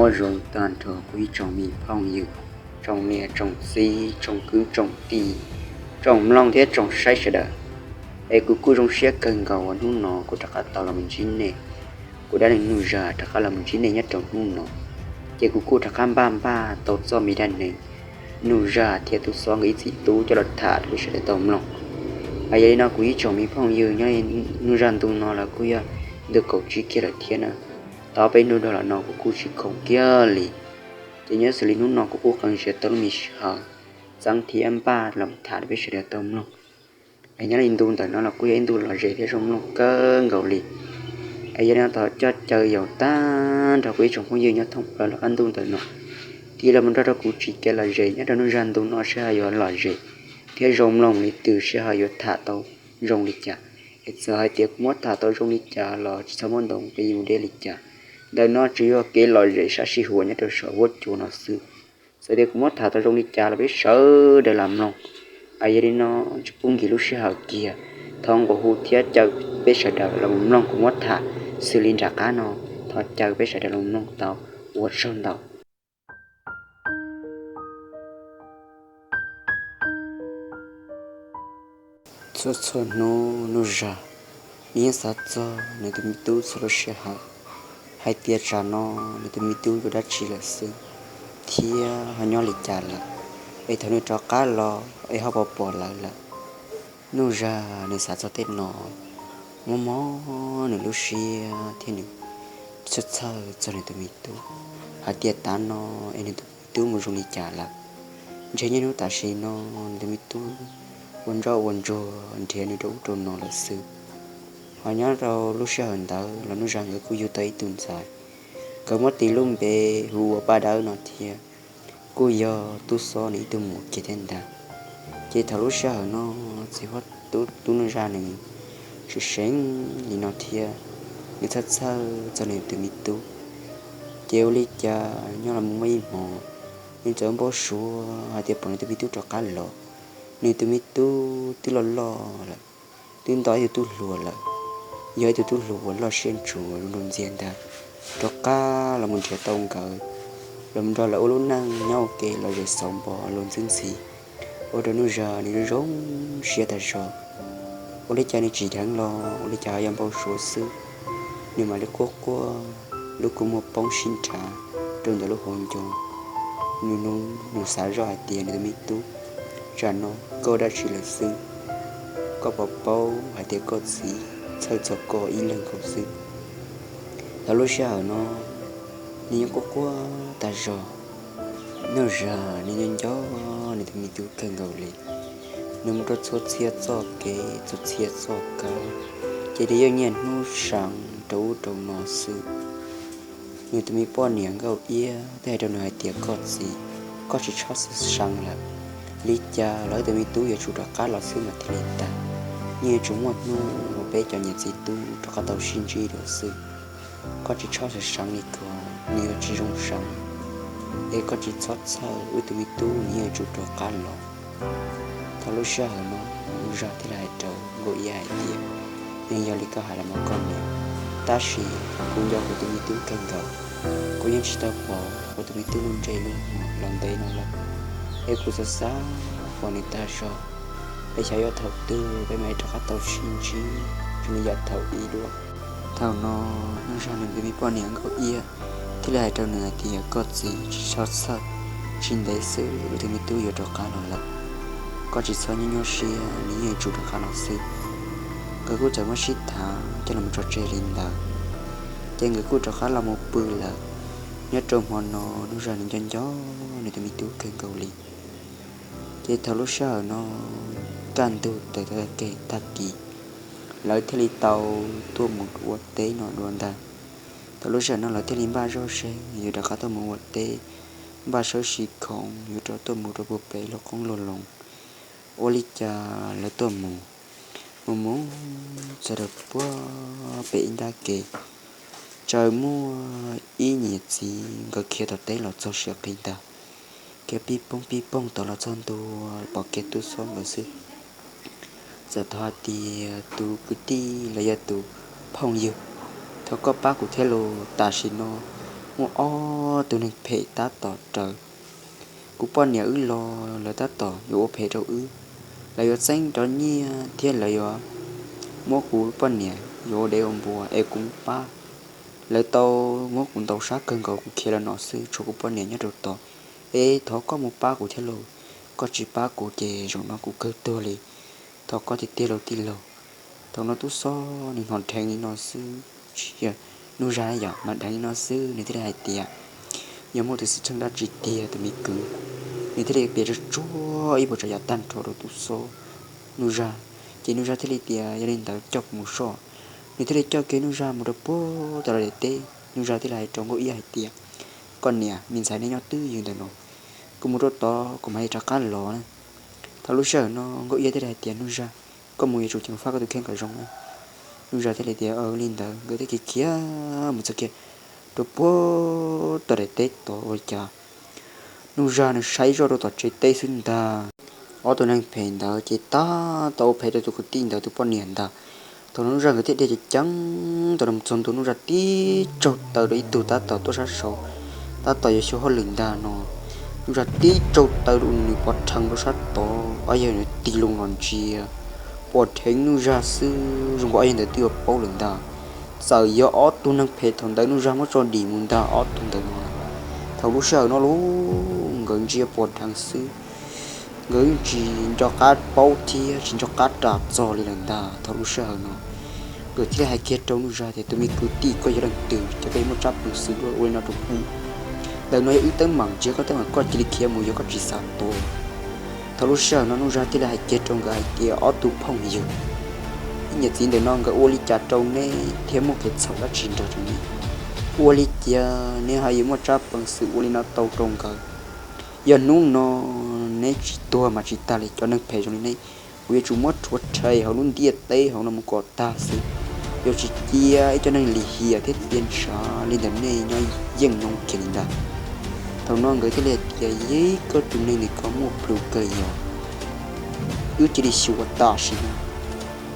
Nyob zoo tag nrho kuv ib tsoom me phooj ywg, tsoom niam tsoom txiv, tsoom kwv tsoom tij, tsoom mloog thiab tsoom saib sawv daws. Es kuv kuj zoo siab kawg nkaus uas hnub no kuv rov qab tau los mus ntsib nej. Kuv dab neeg Nuj Zag rov qab los mus ntsib nej nyob rau hnub no, ces kuv kuj rov qab npaj npaj tau txoj me dab neeg Nuj Zag thiab Tub Xob nkawd ib txiv tub coj los tham rau peb sawv daws tau mloog. Yog li no kuv ib tsoom me phooj ywg, nyob li Nuj Zag ntu no los kuj yog ntu kaum tsib kiag lawm thiab na. Tau peb hnub dhau los no kuv kuj tsis khoom kiag li, ces nyob xws li hnub no kuv kuj qee siab tau lub me sij hawm txeeb thiab npaj los tham rau peb sawv daws tau mloog. Es nyob li ntu ntawm no los kuj yog ib ntu lom zem thiab zoo mloog kawg nkaus li. Es yog li no thov coj caw yaum tag nrho kuv ib tsoom phooj ywg nyob thoob plaws lub qab ntuj ntawm no, tig los mus nrog rau kuv tsim kev lom zem nyob rau Nuj Zag ntu no seb ho yuav lom zem thiab zoo mloog li twg, seb ho yuav tham tau zoo li cas. Es txawm hais tias kuv muab tham tau zoo li cas los tsis txhob muab ntoo qi mus deb li cas. Ntawm no tsuas yog kev lom zem sab sij huam nyob rau saum huab cua no xwb. Txawm tias kuv muab tham tau zoo li cas los peb sawv daws los mloog. Es yog li no tsis pub nkim lub sij hawm kiag, thov nqua hu thiab caw peb sawv daws los mus mloog kuv muab tham xws li nram qab no. Thov caw peb sawv daws los mloog tau, ua tsaug ntau. Txhua txhua hnub Nuj Zag nws yeej xav txog nws tus me tub txhua lub sij hawm, hais tias tsam no nws tus me tub yuav dab tsi lawm xwb, thiab ho nyob li cas lawm, es thaum nws rov qab los es ho puas pom lawv lawm. Nuj Zag nws xav txog tej no, mob mob nws lub siab thiab nws txhawj txhawj txog nws tus me tub, hais tias tav no es nws tus me tub mus zoo li cas lawm. Ntshe niaj hnub tam sim no nws tus me tub ua ntsoj ua ntsuag nrhiav nws rau ub rau no lawm xwb. Ho nyob rau lub sij hawm ntawd los Nuj Zag nkawd kuj yug tau ib tug ntxhais, nkawd muab tis lub npe hu ua Paj Dawb no thiab, kuj yog Tub Xob nws ib tug muam kiag thiab ntag. Ces thaum lub sij hawm no txiv huab tub Nuj Zag nws tseem seev li no thiab, nws txhawj txhawj txog nws tus me tub. Ces ua li cas nyob los mus muaj ib hmo, nws txawm npau suav hais tias pom nws tus me tub rov qab los. Nws tus me tub twb loj loj lawm, twb nto ib tug tub hluas lawm, yog ib tug tub hluas uas loj siab ntshua zoo nraug ntxiag ntag, rov qab los mus nrhiav tau nkawd, los nrog lawv ua lub neej nyob ua ke lom zem xauv npo luag ntxhi ntxhi, ua rau Nuj Zag nws zoo zoo siab tag zog. Ua li cas nws tsim dheev los ua li cas ho yuav npau suav xwb, nws mam li quaj quaj, lub kua muag poob sib nrhav rau ntawm lub hauv ncoo. Nws, nws xav zoj hais tias nws tus me tub, tsam no koj dab tsi lawm xwb? Koj puas paub hais tias koj txiv txhawj txog koj ib leeg nkaus xwb? Thaum lub sij hawm no nws yeej quaj quaj tag zog. Nuj Zag nws nco nco nws tus me tub kawg nkaus li. Nws mus rau txhua txhia txoj kev txhua txhia txoj kawv, ces nws yeej niaj hnub seev rau ub rau no xwb. Nws tus me poj niam Nkauj Iab twb hais rau nws hais tias koj txiv, koj tsis txhob xav seev lawm. Li cas los wb tus me tub yuav tsum rov qab los xwb mas thiaj li tag. Yeej yuav tsum muaj hnub uas peb cov niam txiv tub rov qab tau sib ntsib dua xwb. Koj tsis txhob xav seev li ko, nws yuav tsis zoo seev. Es koj tsis txhob txhawj, wb tus me tub nws yeej yuav tsum rov qab los. Thaum lub sij hawm no Nuj Zag thiaj li hais rau Nkauj Iab hais tias, yeej yog li koj hais los mas koj niam, tab sis kuv nco kuv tus me tub kawg nkaus. Kuv yeej tsis tau pom kuv tus me tub lub ntsej lub muag los ntev no lawm, es kuv xav xav pom nws tag zog. Peb xyov yuav thaum twg peb mam li rov qab tau sib ntsib zoo li yav thaum ub dua. Thaum no Nuj Zag nws tus me poj niam Nkauj Iab thiaj li hais rau nws hais tias koj txiv tsis txhob txhawj, tsis ntev xwb wb tus me tub yuav rov qab los lawm. Koj tsis txhob nyuaj nyuaj siab, nws yeej yuav tsum rov qab los xwb. Nkawd kuj txawm muab sib tham coj los tso tseg li ntawd, ces nkawd kuj rov qab los mus pw lawm. Nyob rau hmo no Nuj Zag nws nco nco nws tus me tub kawg nkaus li. Ces thaum lub sij hawm no kaj ntug tawm tag kis, lawv thiaj li tau tuaj mus ua teb no dua ntag. Thaum lub sij hawm no lawv thiaj li npaj zoj seb yuav rov qab tuaj mus ua teb, npaj sawb sis khoom yuav rov tuaj mus rau puag pem luag qoob luag loo. Ua li cas lawv tuaj mus, mus mus txog rau puag pem ib nrab ke, txawm muaj ib niam txiv nkawd khiav tom teb los txog siav qis ntag. Khiav pij poog pij poog tom los txog ntua pom kiag Tub Xob nkawd xwb. Txawm thov hais tias tus kwv tij los yog tus phooj ywg, thov koj pab kuv thiab lauj, tam sim no Muaj ob tug neeg phem tab tom raws kuv poj niam wb los, lawv tab tom yuav ua phem rau wb. Lawv yuav txeeb cov nyiaj thiab lawv yuav muab kuv poj niam yuav ua dev ua npua es kuv mus pab. Lawv tau muab kuv ntaus sab kawg nkaus, kuv khiav los no xwb tshuav kuv poj niam nyob rau tod. Es thov koj mus pab kuv thiab lauj, koj tsis pab kuv ces zaum no kuv kawg tuag li. Thov koj tiag tiag lauj tij laug. Thaum no tub xob nws hnov dheev li no xwb, tsis yog Nuj Zaj yom, mas dheev li no xwb nws thiaj li hais tias, yog muaj tus xwm txheej dab tsi tiag tus me kwv. Nws thiaj li piav tsuag tsuag ib puas tsav yam tag nrho rau tub xob, Nuj Zaj. Ces Nuj Zaj thiaj li tias yog li ntawd coj kuv mus soj. Nws thiaj li coj kiag Nuj Zaj mus rau puag tom lawv daim teb. Nuj Zaj thiaj li hais rau Nkauj Iab hais tias, koj niam, me ntxhais nej nyob twj ywm ntawm no, kuv mus rau tod kuv mam li rov qab los na. Thaum lub sij hawm no Nkauj Iab thiaj li hais tias, Nuj Zaj, koj mus yuav tsum ceev faj koj tus kheej kom zoo na. Nuj Zaj thiaj li tias, li ntawd. Nkawd thiaj khiav khiav mus txog kiag rau puag tom daim teb tod ua li cas Nuj Zaj nws saib zoj rau tom tsev teb xwb ntag. Ob tug neeg phem ntawd ces tab tom ua phem rau tus kwv tij ntawd tus poj niam ntag. Thaum no Nuj Zaj nkawd thiaj dhia ceev ceev tau mus txog ntua, Nuj Zaj tib tsaug taw rau ib tug tab tom tuaj sab saud, tab tom yuav xyuas hauj lwm ntag no. Nuj Zaj tib tsaug taw rau nws pov rhees rau sab tod, ob yawg ntawd tig loo los ntsia, pom dheev Nuj Zaj xwb zoo nkaus ob yawg ntawd twb yuav paub lawm ntag. Txawm yog ob tug neeg phem thaum ntawd Nuj Zaj muab tso dim mus ntag ob tug ntawd no. Thaum lub sij hawm no los nkawd ntsia pom dheev xwb, nkawd tsis nco qab paub thiab tsis nco qab ras txog li lawm ntag. Thaum lub sij hawm no nkawd thiaj li hais kiag rau Nuj Zaj tias, tus me kwv tij, koj yog leej twg, cas koj yuav muaj tsab peev xwm ua li no rau kuv? Ntawm no yog wb teeb meem, tsis yog koj teeb meem, koj cia li khiav mus, yog koj tsis xav tuag. Thaum lub sij hawm no Nuj Zaj thiaj li hais kiag rau nkawd hais tias, ob tug phooj ywg, ib niam txiv ntawm no nkawd ua li cas rau neb thiab muaj kev txhaum dab tsi nrog rau neb? Ua li cas neb ho yuav muaj tsab peev xwm ua li no tau rau nkawd? Yog hnub no neb tsis tuag mas tsis tag li, cov neeg phem zoo li neb, kuv yuav tsum muab rhuav rhe hauv lub ntiaj teb hauv no mus kom tag xwb. Yuav tsis cia ib cov neeg lim hiam thiab tias ntshav li ntawm nej nyob yeej no kiag li ntag. Thaum no nkawd thiaj li hais tias, yog koj tus neeg ntawm ko muaj plhus kawg yog, wb cia li xyuas tam sim no.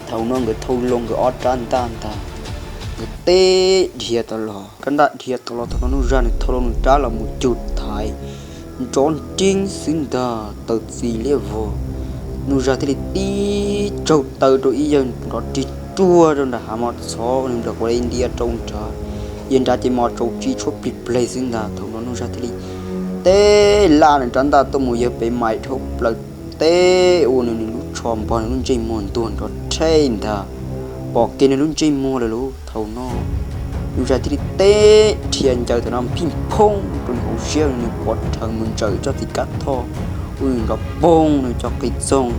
Thaum no nkawd thau loo nkawd ob rab ntaj ntag, nkawd teb dhia tau los, rab ntaj dhia tau los. Thaum no Nuj Zaj nws thau loo nws rab los mus cug thaiv nrov nreeb xwb ntag, tawm txi liab vog. Nuj Zaj thiaj li tib tsaug taw rau ib yawg nrov rig ruag rau nram hav mos txhov, nws nram quav li ntia rau nrad, yawg nrad ces mos tsaus tsi tshuab plig pleg xwb ntag. Thaum no Nuj Zaj thiaj li teb laj nws rab ntaj tuaj mus yawg pem mais dhau plaws teb ua nws nws lub tsho npog nws lub ntsej muag ntuag nrov rhej ntag, pom kiag nws lub ntsej muag lawm lauj. Thaum no Nuj Zaj thiaj li teb dhia ncaws tam no phij phooj rau nws hauv siab, nws pov rhees mus ntsawm cov txiv kab thoj ua nws nrov poog nws cov qis txoog.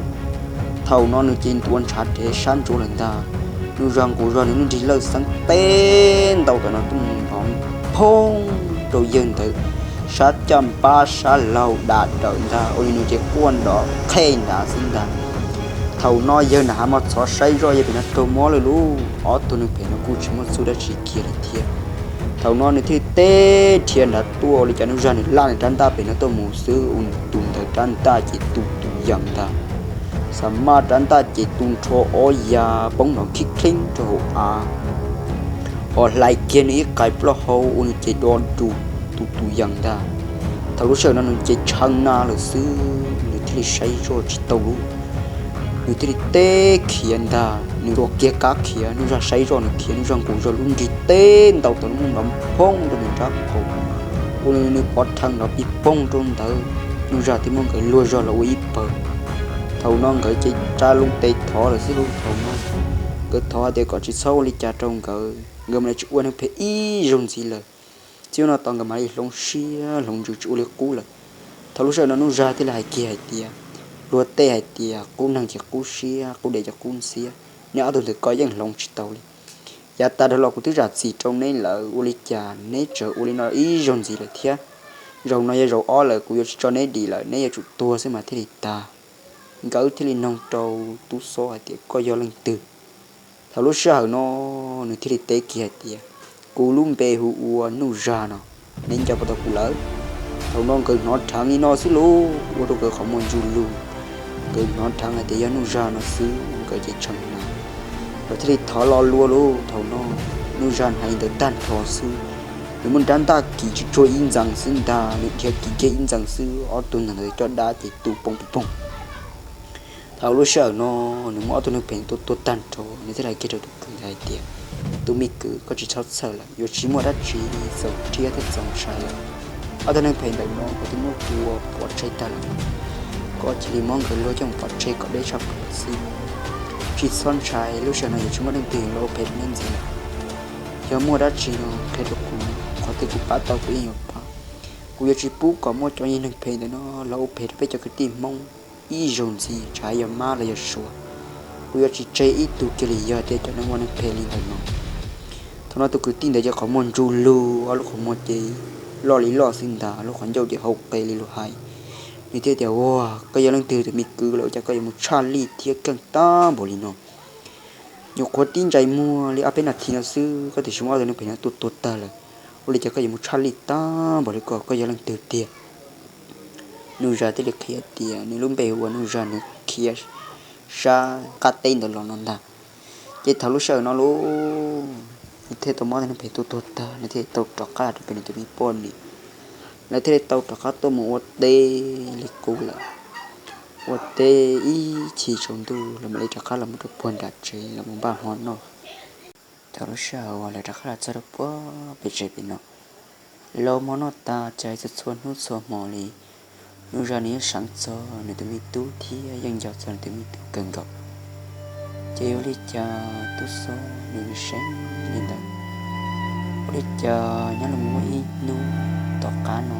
Thaum no nws ces ntuav ntshav dev sab ntsuav lawm ntag. Nuj Zaj nqus zog nws lub nrig lawj xeeb teb ntaus tam no tuaj mus nrov phoog rau yawg ntawd sab caj npab sab laug dam dawm ntag, ua li nws ces quaj nrov qhej nrad xwb ntag. Thaum no yawg nram hav mos txhov saib zoj yawg pem no raug mob lawm lauj, ob tug neeg phem no kuj tsis muaj txuj dab tsi kiag li thiab. Thaum no nws thiaj li teb dhia nrad tuaj, ua li cas Nuj Zaj nws laj nws rab ntaj pem no tuaj mus xwb ua nws tus ntawd rab ntaj ces tu tus yees ntag. Xa maj rab ntaj ces tu nrho ob ya poob nrov khib kheeb rau hauv av, ho hlais kiag nws ib qais plaub hau ua nws ces do dus tu tus yees ntag. Thaum lub sij hawm no nws ces tshee na lawm xwb, nws thiaj li saib zoj tsis tau lauj. Nws thiaj li teb khiav ntag, nws ua kiag kab khiav, Nuj Zaj saib zoj nws khiav, Nuj Zaj nqus zog lub nrig teb ntaus tau lub muag nrov phooj rau nws nrab qaum, ua nws pov rhees nrov pij poog rau ntawd. Nuj Zaj thiaj muab nkawd luag zog los ua ib pawg. Thaum no nkawd ces tsa loo tes thov lawm xwb lauj. Thaum no nkawd thov hais tias kom tsis txhob ua li cas rau nkawd, nkawd mam li tsis ua neeg phem ib zaug ntxiv lawm. Txij hnub no tod nkawd mam li hloov siab hloov ntsws tsis ua li qub lawm. Thaum lub sij hawm no Nuj Zaj thiaj li hais kiag hais tias, luag tej hais tias qub neeg ces qub siab, qub dev ces qub ntxhiab, neb ob tug ntawm ko yeej hloov tsis tau li. Yav tas dhau los kuv twb zam txim rau neb lawm, ua li cas neb tseem ua li no ib zaug ntxiv lawm thiab? Zaum no yog zaum ob lawm, kuv yuav tsis tso neb dim lawm, neb yuav tsum tuag xwb mas thiaj li tag. Nkawd thiaj li noog rau tub xob hais tias, koj yog leej twg? Thaum lub sij hawm no nws thiaj li teb kiag hais tias, kuv lub npe hu ua Nuj Zaj no, neb nco puas tau kuv lawm? Thaum no nkawd hnov dheev li no xwb lauj, ua rau nkawd qhov muag ntsuj lug. Nkawd hnov dheev hais tias yog Nuj Zaj no xwb nkawd ces tshee na, nkawd thiaj li thov lo lua lauj. Thaum no Nuj Zaj hais li ntawd tag nrho xwb, Nws muaj rab ntaj kiv tsis tsuag ib ntxees xwb ntag, nws dhia kiv kiag ib ntxees xwb ob tug neeg ntawd caj dab ces tu poob poob poob. Thaum lub sij hawm no nws muab ob tug neeg phem tua tuag tag nrho, nws thiaj li hais kiag rau tus kwv ntawd hais tias, tus me kwv, koj tsis txhob txhawj lawm, yuav tsis muaj dab tsi txaus rhiab thiab txaus ntshai lawm. Ob tug neeg phem ntawm no kuv twb muab tua pov tseg tag lawm, koj cia li muab nkawd luag coj mus pov tseg kom deb tshaj plaws xwb. Tsis txhob ntshai, lub sij hawm no yuav tsis muaj leej twg los ua phem rau nej ntxiv lawm. Yog muaj dab tsi no qhia rau kuv, qhov twg kuv pab tau kuv yeej yuav pab. Kuv yuav tsis pub kom muaj cov niag neeg phem ntawm no los ua phem rau peb cov kwv tij Hmoob ib zaug ntxiv, tsis hais yog mab los yog suav. Kuv yuav tsis tseg ib tug kiag li yog tias cov neeg ua neeg phem li ntawm no. Thaum no tus kwv tij ntawd ces qhov muag ntsuj lug, ob lub qhov muag ces loj li loj xwb ntag, lub qhov ncauj ces hau qe li lus hais. Nws thiaj tias, ua, koj yog leej twg tus me kwv lawm ua cas koj yuav mus tshaj lij thiab keej tag npaum li no? Nyuam qhuav tib ntsais muag li ob peb nas this no xwb koj twb muab ob tug neeg phem no tua tuag tag lawm, ua li cas koj yuav mus tshaj lij tag npaum li ko, koj yog leej twg tiag? Nuj Zaj thiaj li qhia tias nws lub npe hu ua Nuj Zaj, nws khiav sab qab teb ntawd los no ntag. Ces thaum lub sij hawm no lauj, nws thiaj tau muab ob tug neeg phem tua tuag tag, nws thiaj tau rov qab los rau pem nws tus me poj niam. Lawv thiaj li tau rov qab tuaj mus ua teb li qub lawm. Ua teb ib chim tsaus ntuj lawv mam li rov qab los mus rau puag nram tsev los mus npaj hmo noj. Thaum lub sij hawm uas lawv rov qab los txog rau puag pem tsev pem no, los hmo noj tas ces txhua txhua hnub txhua hmo li, Nuj Zaj nws yeej seev txog nws tus me tub thiab yeej nco txog nws tus me tub kawg nkaus. Ces ua li cas tub xob nws seev li ntawd, ua li cas nyob los muaj ib hnub tom qab no,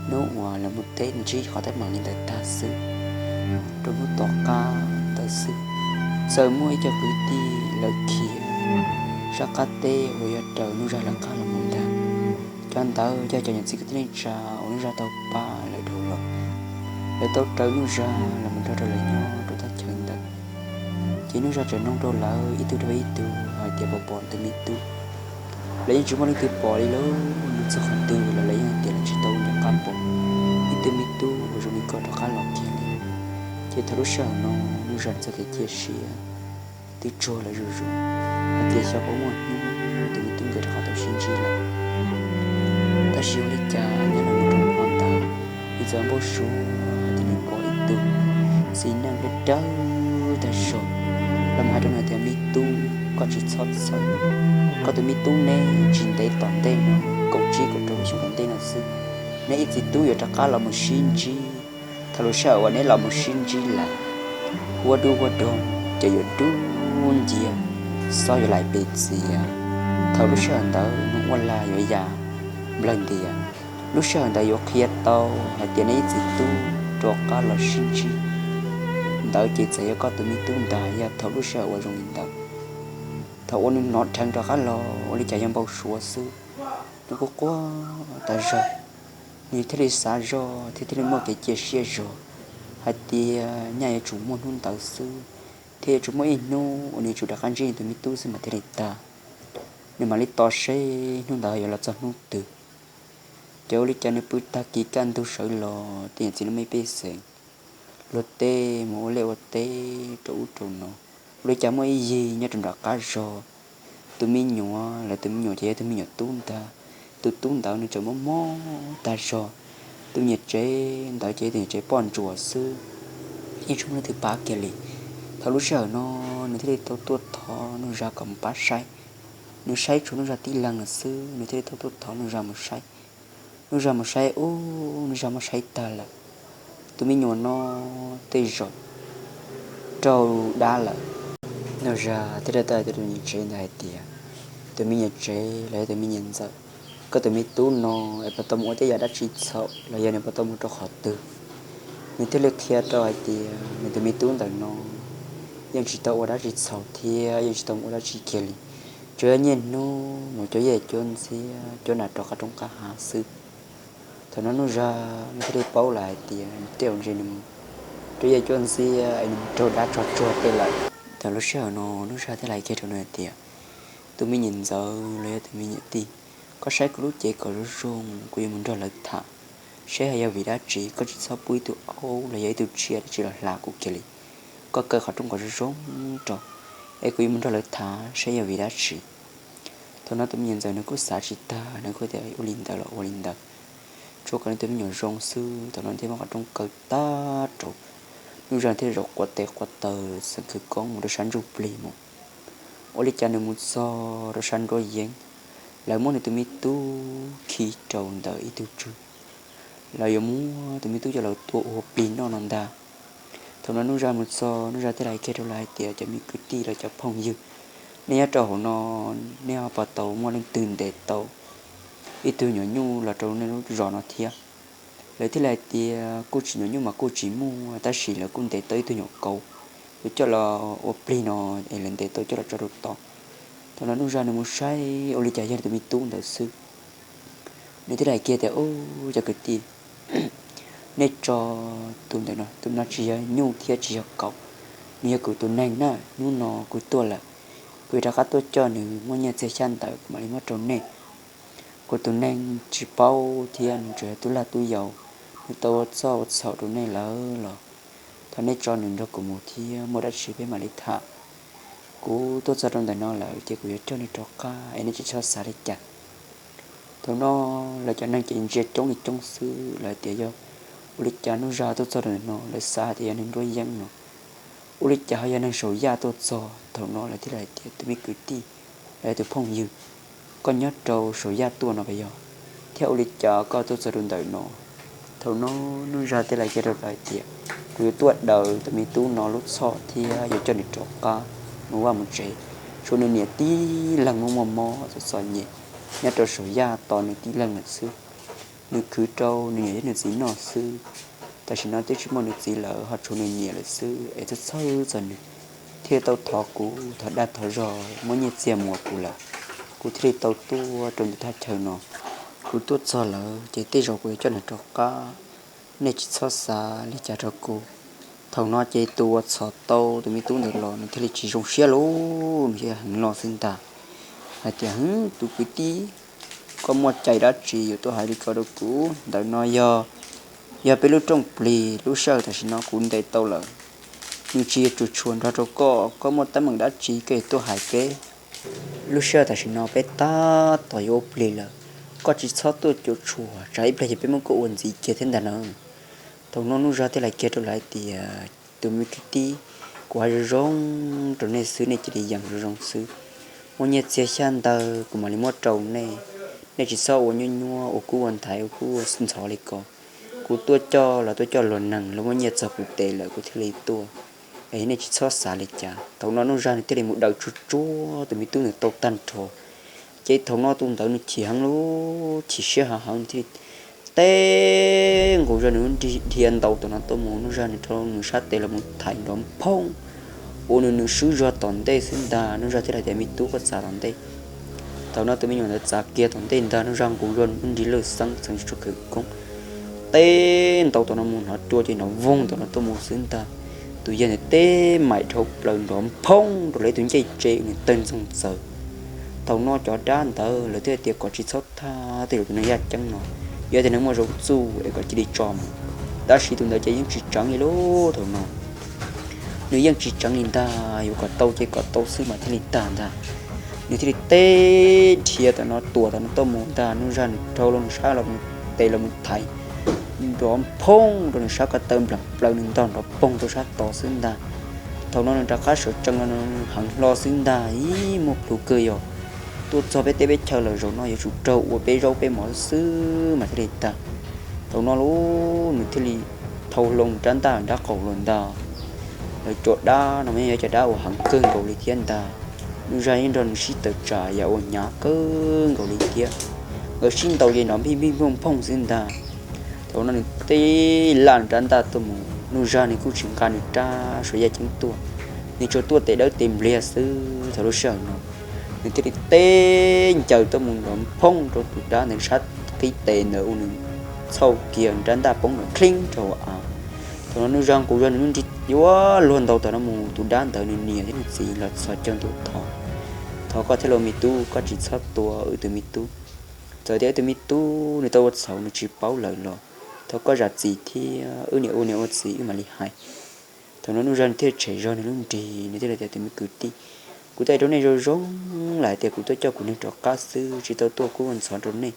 hnub uas lawv mus teb ntsib qhov teeb meem li ntawd tag xwb, rau hnub tom qab ntawd xwb, txawm muaj ib co kwv tij lawv khiav sab qab teb uas yuav raws Nuj Zaj lawv qab los mus ntag. Cov ntawd yog cov niam txiv kwv tij neej tsa uas Nuj Zaj tau pab lawv dhau los, lawv tau raws Nuj Zaj los mus nrog rau lawv nyob rau thaj chaw ntawd. Ces Nuj Zaj tseem nug rau lawv ib tug rau ib tug hais tias puas pom tus me tub. Lawv yeej tsis muaj leej twg pom li lauj, nug txog qhov twg los lawv yeej hais tias lawv tsis tau nco qab pom ib tug me tub uas zoo li ko rov qab los kiag li. Ces thaum lub sij hawm no Nuj Zaj txoj kev cia siab twb tsuag lawm zuj zus hais tias xyov puas muaj hnub tus me tub nkawd rov qab tau sib ntsib lawm. Tab sis ua li cas nyob los mus rau hmo ntawd, nws txawm npau suav hais tias nws pom ib tug txiv neej dawb dawb tag zog los mus hais rau nws tias, me tub, koj tsis txhob txhawj, koj tus me tub neb tsis ntev tom ntej no, kaum tsib kaum rau lub xyoo tom ntej no xwb, neb ib txiv tub yuav rov qab los mus sib ntsib. Thaum lub sij hawm uas neb los mus sib ntsib lawm, huab dub huab doog ces yuav dub nciab, xob yuav laim pes txias. Thaum lub sij hawm ntawd nws ua lag yuav ya nplawg ntias. Lub sij hawm ntawd yuav qhia tau hais tias neb ib txiv tub rov qab los sib ntsib ntawd ces txawm yog koj tus me tub ntag. Yog thaum lub sij hawm uas zoo li ntawd, thaum uas nws hnov dheev rov qab los ua li cas yog npau suav xwb, nws quaj quaj tas zog. Nws thiaj li xav zoj thiab thiaj li muaj kev cia siab zog hais tias nyaj yuav tsum muaj hnub ntawd xwb, thiab yuav tsum muaj ib hnub uas nws yuav tsum rov qab ntsib nws tus me tub xwb mas thiaj li tag. Nws mam li tos seb hnub ntawd yuav los txog hnub twg. Ces ua li cas nws pw tag kis kaj ntug sawv los tej niam txiv lub me pej xeem, luag tej mus ua liaj ua teb rau ub rau no, ua li cas muaj ib yig nyob rau nram qab zog, tus me nyuam, lawv tus me nyuam ces yog tus me nyuam tub ntag. Tus tub ntawd nws tseem mob mob tag zog. Tus me nyuam tsev ntawd ces yog tus nyuam tsev poj ntsuam xwb, yeej tsis muaj leej twg pab kiag li. Thaum lub sij hawm no nws thiaj li tau tuaj thov Nuj Zaj kom mus pab saib. Nws saib tshuav Nuj Zaj tib leeg lawm xwb, nws thiaj li tau tuaj thov Nuj Zaj mus saib. Nuj Zaj mus saib ub, Nuj Zaj muab saib tag lawm, tus me nyuam no tej zaum raug dab lawm. Nuj Zaj thiaj li tau hais rau tus me nyuam tsev ntawd hais tias, tus me nyuam tsev los yog tus me nyuam ntxawm, koj tus me tub no es puas tau mus ua tej yam dab tsi txhaum los yog nws puas tau mus rau qhov twg? Nws thiaj li qhia rau hais tias nws tus me tub ntawm no yeej tsis tau ua dab tsi txhaum thiab yeej tsis tau mus ua dab tsi kiag li, tsuas yog niaj hnub mus cuab yej cuab ntxiab cuab nas rau qab roob qab hav xwb. Thaum no Nuj Zaj nws thiaj li paub lawm hais tias tej zaum ntshe nws mus cuab yej cuab ntxiab es nws mus raug dab tsog tsuag tej lawm. Thaum lub sij hawm no Nuj Zaj thiaj li hais kiag rau nws hais tias, tus me nyuam ntxawm los yog tus me nyuam tij, koj saib kuv lub cev kom zoo zoo, kuv yuav mus nrog lawv tham, saib yog vim dab tsi koj tsis txhob pub ib tug aub los yog ib tug tsiaj dab tsi los hla kuv kiag li. Koj kaw qhov rooj kom zoo zoo rau, es kuv yuav mus nrog lawv tham saib yog vim dab tsi. Thaum no tus me nyuam ntxawm nws kuj xav tsis tag, nws kuj tias ua li ntawd los ua li ntawd, tsuas kom nws tus me nyuam zoo xwb. Thaum no thiaj muab qhov rooj kaw tag rau, Nuj Zaj thiaj zaum quav tes quav taw xeev khawv koob mus rau sab ntsuj plig mus. Ua li cas nws mus txog rau sab nruab yeeb, lawv muab nws tus me tub khi rau ntawm ib tug tswg, lawv yuav muab tus me tub coj los tua ua plig noj no ntag. Thaum no Nuj Zaj mus txog, Nuj Zaj thiaj li hais kiag rau lawv hais tias, cov me kwv tij los cov phooj ywg, nej nyob rau hauv no, nej ho puas tau muaj leej twg ntes tau ib tug nyuam nyuj los rau nej lub zos no thiab? Lawv thiaj li hais tias kuj tsis, nyuam nyuj mas kuj tsis muaj, tab sis lawv kuj ntes tau ib tug nyuam kauv, yuav coj los ua plig no, es lawv ntes tau coj los tso rau tod. Thaum no Nuj Zaj nws mus saib ua li cas yog tus me tub ntawd xwb. Nws thiaj li hais kiag tias, ub, cov kwv tij, nej tso tus ntawm no, tus no tsis yog nyuj thiab tsis yog kauv, nws yog kuv tus neeg na. Hnub no kuv tuaj lawm, kuv yuav rov qab tuaj coj nws muaj nyiaj txiag xyab ntawv kuv mam li muab rau nej. Kuv tus neeg tsis paub thiab, nws tsuas yog tub lag tub yau, nws tau ua txoj ua txhaum rau nej lawm los thov nej tso nws nrog kuv mus thiab, muaj dab tsi peb mam li tham. Kuv tuaj txog rau ntawm no lawm ces kuv yuav coj nws rov qab es nej tsis txhob xav li cas. Thaum no lawv cov neeg ces ntsia coob li coob xwb, lawv tias yog ua li cas Nuj Zaj tuaj txog rau ntawm no, lawv xav hais tias yog neeg nruab yeeb no, ua li cas ho yog neeg saum yaj tuaj txog. Thaum no lawv thiaj li hais tias, tus me kwv tij, los yog tus phooj ywg, koj nyob rau saum yaj tuaj no puas yog, thiab ua li cas koj tuaj txog rau ntawm no? Thaum no Nuj Zaj thiaj li hais kiag rau lawv hais tias, kuv yuav tuaj daws tus me tub no lub txhoj thiab yuav coj nws rov qab mus vaj mus tsev. Tshuav nws niam tib leeg muaj muaj mob txom txom nyem nyob rau saum yaj tos nws tib leeg lawm xwb. Nws khwv rau nws niam thiab nws txiv noj xwb. Tam sim no twb tsis muaj nws txiv lawm, ho tshuav nws niam lawm xwb, es txhawj txhawj txog nws, thiaj tau thov kuv thov dag thov zog muab nyiaj txiag mus rau kuv lawm, kuv thiaj li tau tuaj rau ntawm thaj chaw no. Kuv tuaj txog lawm ces tej zaum kuv yuav coj nws rov qab, nej tsis txhob xav li cas rau kuv. Thaum no ces tus uas txhom tau tus me tub ntawd los nws thiaj li tsis zoo siab lauj, nws thiaj heev los xwb ntag, hais tias, tus kwv tij, koj muaj cai dab tsi yuav tuaj hais li ko rau kuv? Ntawm no yog, yog peb lub rooj plig, lub sij hawm tam sim no kuv ntes tau lawm, nws tsis yog tsuas tshuav nrog rau koj, koj muaj teeb meem dab tsi koj yuav tuaj hais peb. Lub sij hawm tam sim no peb tab tom yuav ua plig lawm, koj tsis txhob tuaj cuam tshuam, tsam ib pliag ces peb muab koj ua ntxiv kiag thiab ntag na. Thaum no Nuj Zaj thiaj li hais kiag rau lawv hais tias, tus me kwv tij, kuv hais zoo zoo rau nej xwb, nej cia li yees zoo zoo xwb. Muaj nyiaj txiag xyab ntawv kuv mam li muab rau nej, nej tsis txhob ua nyuaj nyuaj ua kub ua ntxhov ua kub ua ntxhov li ko. Kuv tuaj coj los tuaj coj luag neeg, luag muab nyiaj txog kuv tes lawm kuv thiaj li tuaj, es nej tsis txhob xav li cas. Thaum no Nuj Zaj nws thiaj li mus daws tsuag tsuag tus me tub ntawd tau tag nrho, ces thaum no tus ntawd nws chim heev lub, chim siab heev heev thiaj li teb nkaus zog nws lub nrig dhia ntaus tom no tuaj mus. Nuj Zaj nws rau nws sab tes los mus thaiv nrov nphoob, ua nws nws swb zog tom ntej xwb ntag. Nuj Zaj thiaj li tias, me tub, koj txav tom ntej. Thaum no tus me nyuam ntawd txav kiag tom ntej ntag, Nuj Zaj nkaus zog nws lub nrig lwj xeeb txheev tsis tshua khawv koob, teb ntaus tom no mus hnov cua ces nrov voog tom no tuaj mus xwb ntag. Tus yawg ntawd teb maim dhau plaws nrov nphoob rau lawv tus ncej tse, nws tawg ntxoog txawv. Thaum no cov dab ntawd lawv thiaj tias kom tsis txhob thaj tej zaum tus neeg yaj ceeb no, yog tias nws muaj zoo txuj es kom cia li tso mus. Tab sis tus ntawd ces yeej tsis tseev li lauj. Thaum no nws yeej tsis tseev li ntag, yuav kom tau ces kom tau xwb mas thiaj li tag ntag. Nws thiaj li teb dhia tom no tuam tom no tuaj mus ntag. Nuj Zaj nws rau los nws sab los mus tes los mus thaiv nrov nphoob rau nws sab ko taw nplam plaws, nws ntog nrov poog rau sab tod xwb ntag. Thaum no nws rov qab sawv tsees los nws heev hlo xwb ntag, ib muaj plhus kawg yog tuaj txog peb teb peb chaw lawm, zaum no yuav tsum raug ua peb zaub peb mov xwb mas thiaj li tag. Thaum no lauj nws thiaj li thau hlo rab ntaj nrab qaum los ntag. Lawv cov dab no mas yog cov dab uas heev kawg nkaus li thiab ntag. Nuj Zaj yeej nrog nws sib tawm tsam yam uas hnyav kawg nkaus li thiab. Nkawd sib ntaus ces nrov nphij nphij nphooj nphooj xwb ntag. Thaum no nws teb laj nws rab ntaj tuaj mus, Nuj Zaj nws kuj tsis nqa nws rab suav yaj ceeb tuaj, nws tsuas tuaj tes dawb tes npliag xwb. Thaum lub sij hawm no nws thiaj li teb ncaws tuaj mus nrov nphoob rau tus dab ntawd sab qib tes ntawd ua nws txhauj kiag rab ntaj poob nrov kheeb rau hauv av. Thaum no Nuj Zaj nqus zog nws lub nrig yuav luag ntaus tom no mus, tus dab ntawd nws niam thiab nws txiv los txhos caug ntua thov, thov koj thiab lauj me tub, koj tsis txhob tua wb tus me tub. Txawm tias wb tus me tub nws tau ua txhaum nws tsis paub lawm los thov koj zam txim thiab, wb niam ua niam ua txiv wb mam li hais. Thaum no Nuj Zaj nws thiaj tshem zog nws lub nrig, nws thiaj li tias, tus me kwv tij, Kuv tuaj hais rau nej zoo zoo lawm hais tias kuv tuaj coj kuv neeg rov qab xwb, tsis tau tuaj kub ua ntxhov rau nej.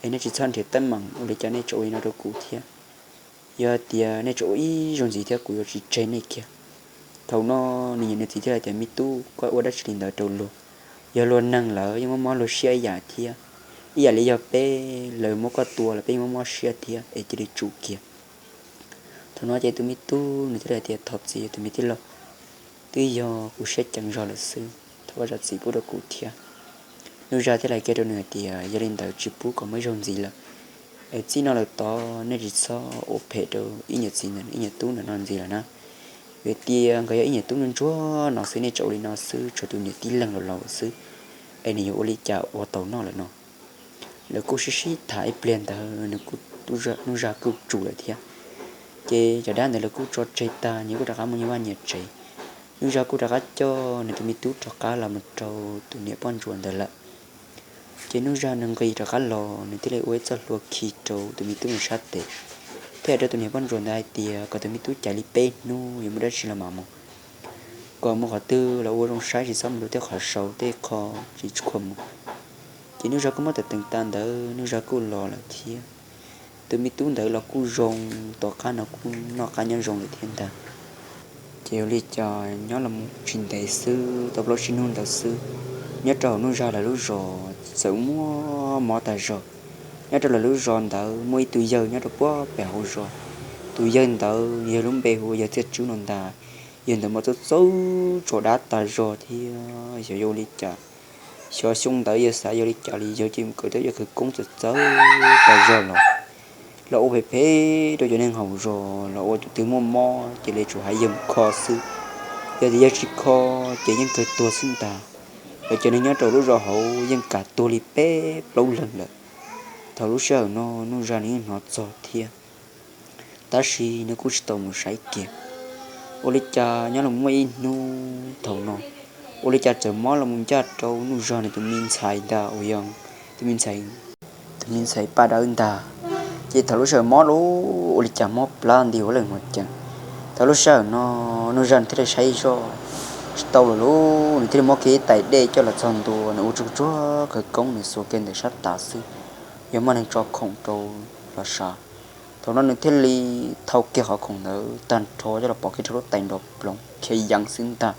Es nej tsis txhob nrhiav teeb meem ua li cas nej tseem ua li no rau kuv thiab. Yog tias nej tseem ua ib zaug ntxiv thiab kuv yuav tsis tseg nej kiag. Thaum no nws niam nws txiv thiaj hais tias, Me tub, koj ua dab tsi li ntawd rau luag? Yog luag neeg lawm yeej muaj mob luag siab ib yam thiab, ib yam li yog peb, lawv muab koj tua los peb yeej muaj mob siab thiab, es cia li tsum kiag. Thaum no ces tus me tub nws thiaj li hais tias, Thov txim tus me tij laug, twb yog kuv siab ceev zog lawm xwb, thov ua zam txim pub rau kuv thiab. Nuj Zaj thiaj li hais kiag rau nws hais tias, Yog li ntawd tsis pub kom muaj ib zaug ntxiv lawm, es txij no lawm tod nej tsis txhob ua phem rau ib nyuam txiv ib nyuam tub ntawm no ntxiv lawm na. Vim tias nkawd yog ib nyuam tub ntsuag ntsuag no xwb, nej tseem ua li no xwb, tshuav tus niam tij leeg laus laus xwb, es nws yuav ua li cas ua tau noj lawm no. Lawv kuj sib sib tham ib pliag ntawd, Nuj Zaj kuj tsum lawm thiab. Ces cov dab ntawd lawv kuj tso tseg tag, nyias kuj rov qab mus nyias vaj nyias tsev. Nuj Zaj kuj rov qab coj nws tus me tub rov qab los mus rau tus niam poj ntsuam ntawd lawm. Ces Nuj Zaj nws nqis rov qab los, nws thiaj li ua ib txoj hlua khi rau tus me tub nws sab tes, thiab hais rau tus niam poj ntsuam ntawd hais tias kom tus me tub caiv li peb hnub yuav mus dab tsi los mam mus, kom mus qhov twg los ua zoo saib, tsis txhob mus rau tej qhov saud tej qho tsis tshua mus. Ces Nuj Zaj kuj muab tawm teev tas ntawd, Nuj Zaj kuj los lawm thiab. Tus me tub ntawd los kuj zoo, tom qab no kuj noj qab nyob zoo lawm thiab ntag. Ces ua li cas nyob los tsis ntev xwb, tau plaub tsib hnub ntawd xwb, nyob rau hauv Nuj Zaj lawv lub zos txawm muaj mob tag zog. Nyob rau lawv lub zos ntawd muaj ib tug yawg nyob rau puag pem hauv zos. Tus yawg ntawd yog lub npe hu ua yawg Txiaj Tswb no ntag. Yawg ntawd mas txawj txawj tso dab tag zog thiab, xyov yog ua li cas, xyov xyoo ntawd yawg xav yog li cas li, yawg cia li mus kawm tau yawg khawv koob txawv txawv tag zog los, los ua phem phem rau cov neeg hauv zos, los ua tus twg muaj mob ces lawv tsuas hais yawg mus kho xwb. Yog tias yawg tsis kho ces yeej kawg tuag xwb ntag. Lawv cov neeg nyob rau lub zos hauv yeej kam tuag li peb plaub leeg lawm. Thaum lub sij hawm no Nuj Zaj nws yeej hnov txog thiab, tab sis nws kuj tsis tau mus saib kiag. Ua li cas nyob los muaj ib hnub thaum no, ua li cas txawm mob los mus ncaj rau Nuj Zaj nws tus me ntxhais ntag, uas yog tus me ntxhais, tus me ntxhais Paj Dawb ntag. Ces thaum lub sij hawm mob lub, ua li cas mob plab nti ua leej hua cees. Thaum lub sij hawm no Nuj Zaj nws thiaj li saib zoj tsis tau lawm lauj, nws thiaj li muab kiag ib tais dej coj los txog ntua, nws ua tsuag tsuag khawv koob nws xuas kiag ntawm sab tav xwb, yog muaj neeg tso khoom rau los sav. Thaum no nws thiaj li thau kiag qhov khoom ntawd tag nrho coj los pov kiag rau lub tais nrov ploov khiav yeev xwb ntag,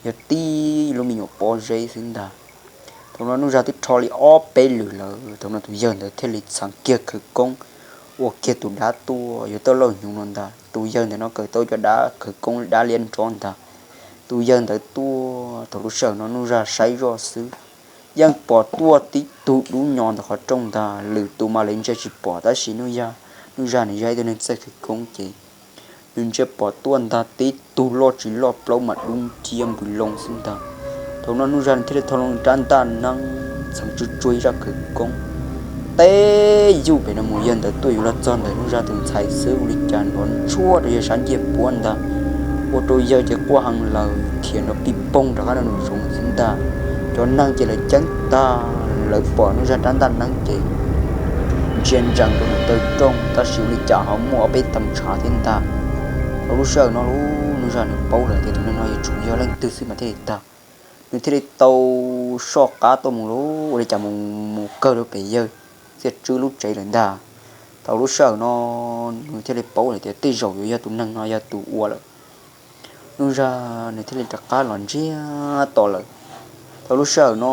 yog tib lub me nyuam pob zeb xwb ntag. Thaum no Nuj Zaj twb rho li ob peb lwm lawm, thaum no tus yawg ntawd thiaj li txheev kiag khawv koob, ua kiag tus dab tuaj, yuav tau lauj hnyuv no ntag. Tus yawg ntawd no kawm tau cov dab khawv koob dab liab nrov ntag. Tus yawg ntawd tuaj, thaum lub sij hawm no Nuj Zaj saib zoj xwb, yeej pom tuaj tib tug dub nyo ntawm qhov rooj ntag, lwm tus mas lawv ntsia tsis pom, tab sis Nuj Zaj, Nuj Zaj nws yog ib tug neeg txawj khawv koob ces nws ntsia pom tuaj ntag tib tug loj tsis loj plaub mas dub nciab npws loo xwb ntag. Thaum no Nuj Zaj nws thiaj li thau loo rab ntaj neeb txheev tsuj tsuag ib zaj khawv koob, teb yuj pem no mus. Yawg ntawd tuaj yuav los txog ntawm Nuj Zaj tus ntxhais xwb, ua li cas nrov ntshuaj rau yawg sab ncej puab ntag, ua rau yawg ces quaj heev lawm, khiav nrov pij poog rov qab rau nws zoov xwb ntag. Cov neeg ces lawv ceeb tag, lawv pom Nuj Zaj rab ntaj neeb ces ntsia ntsees rau nws taw rooj, tab sis ua li cas ho muaj ob peb tee ntshav thiab ntag. Thaum lub sij hawm no Nuj Zaj nws paub lawm tias tus neeg no yuav tsum yog leej twg xwb mas thiaj li tag. Nws thiaj li tau soj qab tuaj mus, ua li cas mus mus kawg rau pem yawg Txiaj Tswb lub tsev lawm ntag. Thaum lub sij hawm no nws thiaj li paub lawm tias tej zaum yuav yog tus neeg no yog tus ua lawm. Nuj Zaj nws thiaj li rov qab los ntsiag to lawm. Thaum lub sij hawm no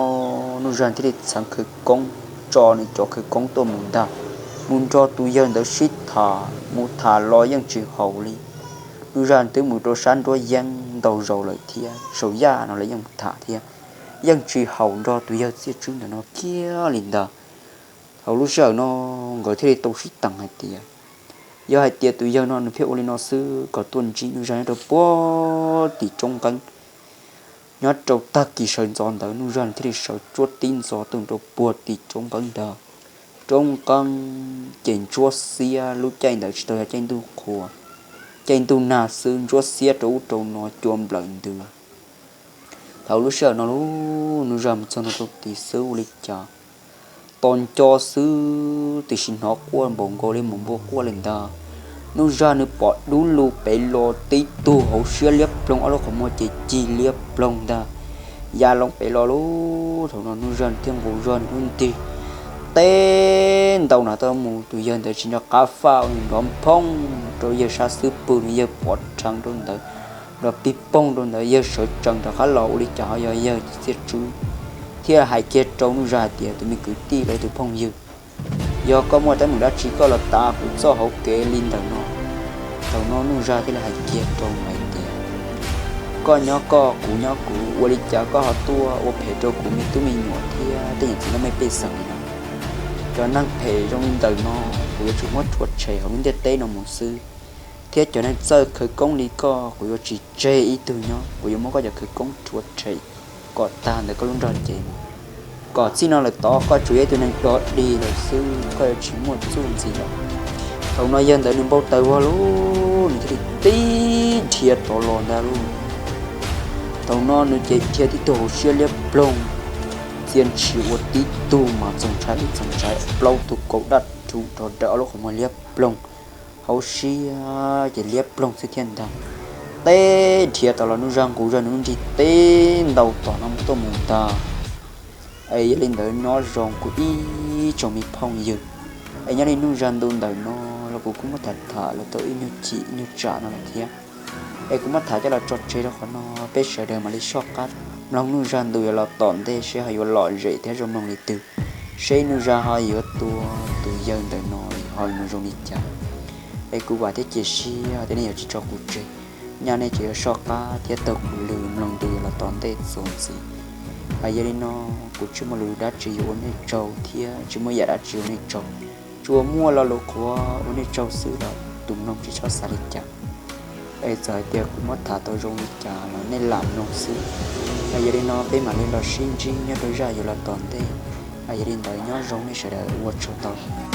Nuj Zaj thiaj li txheev khawv koob, tso nws cov khawv koob tuaj mus ntag, mus nrog tus yawg ntawd sib tham, mus tham los yeej tsis haum li. Nuj Zaj twb mus rau sab nruab yeeb ntau zaus lawm thiab, saum yaj no los yeej mus tham thiab, yeej tsis haum nrog tus yawg Txiaj Tswb ntawm no kiag li ntag. Thaum lub sij hawm no nkawd thiaj li tau sib teem hais tias, yog hais tias tus yawg no nws pheej ua li no xwb, kom tuaj ntsib Nuj Zaj nyob rau puag tim roob nqeeb. Nyob rau tag kis sawv ntxov ntawd Nuj Zaj nws thiaj li sawv tsuab tib ntxov tuaj rau puag tim roob nqeeb ntag. Roob nqeeb ces ntsuab xiab, lub caij ntawd tsis tau yog caij ntuj qhua, caij ntuj nag xwb, ntsuab xiab rau ub rau no cua nplawm ntws. Thaum lub sij hawm no Nuj Zaj mus txog ntua rau tid xwb ua li cas, tos nco xwb tiam sis hnov quaj npaum nkaus li mus npua quaj li ntag. Nuj Zaj nws pom dub lug pem los tib tug hauv siab liab ploog, ob lub qhov muag ces cig liab ploog ntag. ya loo pem los lub. Thaum no Nuj Zag thiaj nqus zog nws lub nrig teb ntaus no tuaj mus, tus yawg ntawd tsis nco qab faj, nrov nphoob rau yawg sab xub pwg, nws yawg pov rheev rau ntawd, nrov pig poog rau ntawd, yawg sawv tsees rov qab los ua li cas ho yog yawg txiaj tswv thiaj hais kiag rau Nuj Zag hais tias, tus me kwv tij los tus phooj ywg, yog koj muaj teeb meem dab tsi koj los tav kuv txoj hauv kev li ntawm no. Thaum no Nuj Zag thiaj li hais kiag rau hais tias, koj nyob koj, kuv nyob kuv, ua li cas koj ho tuaj ua phem rau kuv me tub me nyuam thiab tej niam txiv laj mej pej xeem li no? Cov neeg phem zoo li ntawm no kuv yuav tsum muab rhuav tshem hauv lub ntiaj teb no mus xwb, thiab cov neeg txawj khawv koob li koj kuv yuav tsis tseg ib tug nyob, kuv yuav muab koj cov khawv koob rhuav tshem kom tag ntawm koj lub nrog cev mus, kom txij no lawm tod koj tsuas yog ib tug neeg dog dig lawm xwb, koj yuav tsis muaj txuj ntxiv lawm. Thaum no yawg ntawd nws npau taws vog lug, nws thiaj li tib dhia rov los ntag lauj. Thaum no nws ces dhia tib tug hauv siab liab ploog, txia ntshis ua tib tug mas txoos ntshai txoos ntshai, plaub tug kaus daj rhuv rov rawv ob lub qhov muag liab ploog, hauv siab ces liab ploog xwb thiab ntag. Teb dhia tau los Nuj Zag nqus zog nws lub nrig teb ntaus tom no tuaj mus ntag. Es yog li ntawd nyob zoo kuv ib tsoom me phooj ywg, es nyob li Nuj Zag ntu ntawm no los kuv kuj muab tham tham los tau ib nyuag chim ib nyuag tsam no lawm thiab. Es kuv muab tham coj los tso tseg rau qhov no, peb sawv daws mam li soj qab mloog Nuj Zag ntu yuav los tom ntej seb ho yuav lom zem thiab zoo mloog li twg, seb Nuj Zag ho yuav tua tus yawg ntawm no ho mus zoo li cas. Es kuv vam thiab cia siab tias nej yuav tsis tso kuv tseg, nyaj nej tseem yuav soj qab thiab taug kuv lw mloog ntu yuav los tom ntej txuas ntxiv. Yog li no, kuv tsis muaj lus dab tsi yuav ua nej tsaug thiab tsis muaj yam dab tsi ua nej tsaug, tsuas muaj lo lus qhuav ua nej tsaug xwb los tus mloog tsis txhob xav li cas. Es txawm hais tias kuv muab tham tau zoo li cas los nej lam mloog xwb. Yog li no peb mam li los sib ntsib nyob rau zaj yuav los tom ntej. Yog li ntawd nyob zoo nej sawv daws, ua tsaug ntau.